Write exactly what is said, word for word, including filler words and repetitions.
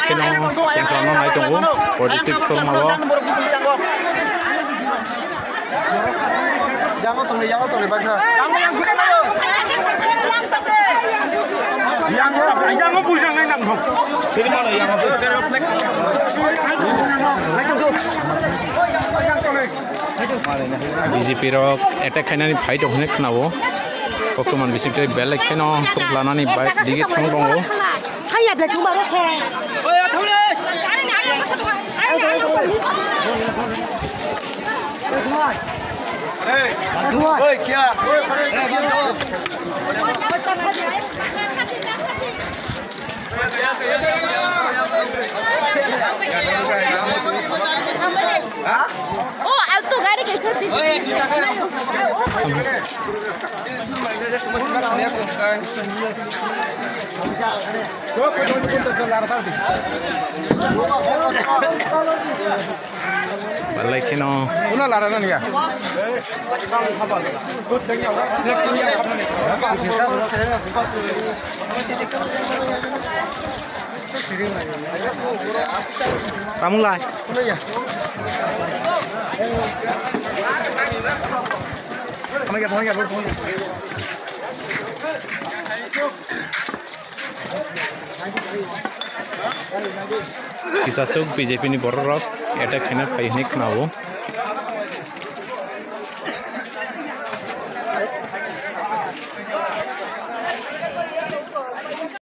Keno tengkha no nai tongo, forty six solma o. Yango tongni, yango tongni baksa. Yango, yango bujang nai nang. Sini mana yango? B J P rok attack khainani phai tong hwnwi khwnao. Koktoman bising tei belai kheno kok lanani bai digi thang tongo. Haya belai thung baro se. Hey, hey, kya? Oh, alto gari ke Balai kheno. Una lara na niya. Tamung lai. Kisasuk B J P ni borok rok attack khaina phai hwnwi khwnao.